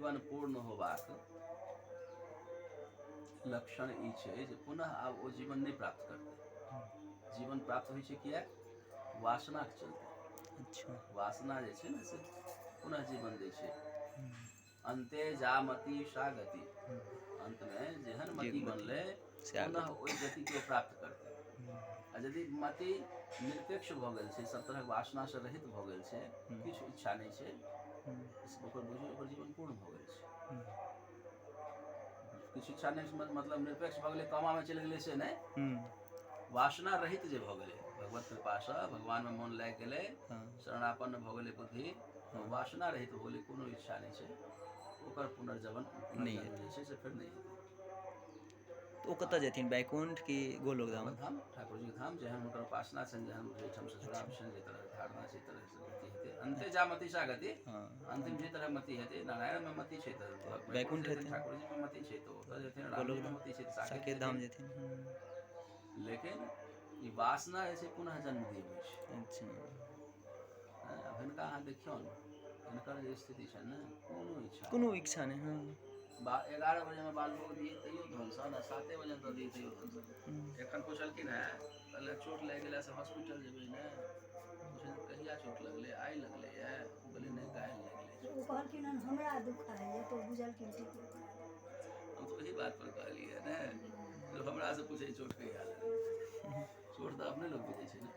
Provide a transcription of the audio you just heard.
जीवन पूर्ण होबाक लक्षण ई छै जे पुनः आब ओ जीवन नहि प्राप्त करतै। जीवन प्राप्त होइ छै किया? वासनाके चलते। अच्छा। वासना जे छै ने से पुनः जीवन दै छै। अन्ते जा मति सा गति, अन्तमे जेहन मति बनलै पुनः ओहि गतिके ओ प्राप्त करतै। आ यदि मति निरपेक्ष भऽ गेल छै, सब तरहक वासनासँ रहित भऽ गेल छै, किछु इच्छा नहि छै, ओकर बुझू ओकर जीवन पूर्ण भऽ गेल छै। किछु इच्छा नहि मतलब निरपेक्ष भऽ गेलै, कामामे चलि गेलै से नहि, वासना रहित जे भऽ गेलै, भगवत कृपासँ भगवानमे मोन लागि गेलै, शरणापन्न भऽ गेलै बुद्धि, वासना रहित भऽ गेलै, कोनो इच्छा नहि छै, ओकर पुनर्जवन पुनर्जन्म जे छै से फेर नहि हेतै। तऽ ओ कतऽ जेथिन, बैकुण्ठ कि गोलोक धाम? धाम, ठाकुरजीके धाम, जेहन हुनकर उपासना छनि, जेहन जाहिठाम से जुड़ाव छनि, जाहि तरहक धारणा छै, तरह से गति हेतै। अन्ते जा मति सा गति, अंतिम जे तरहक मति हेतै, नारायणमे मति छै तऽ बैकुण्ठ हेतै, ठाकुरजीमे मति छै तऽ ओतऽ जेथिन, रामजीमे मति छै तऽ साकेत धाम जेथिन। लेकिन ई वासना जे छै पुनः जन्म दियबै छै। अच्छा। आब हिनका अहाँ देखियौ ने, हिनकर जे स्थिति छनि ने, कोनो इच्छा कोनो इच्छा नहि। हँ, 11 बजेमे बालभोग दियै तैयो धनसन, आ 7 बजे दऽ दियै तैयो धनसन। एखन पुछलखिन हेँ, कहले चोट लागि गेला से हॉस्पिटल जेबै ने? पुछलखिन कहिया चोट लगलै? आइ लगलै ये? ओ कहलै नहि, काल्हि लगलै। ओ कहलखिन हन हमरा दुखाइए, तऽ बुझलखिन ठीक। हम तऽ ओही बात पर कहलियै ने, हमरा से पूछै चोट कहिया लगलै, चोट तऽ अपने लोक बुझै छै ने।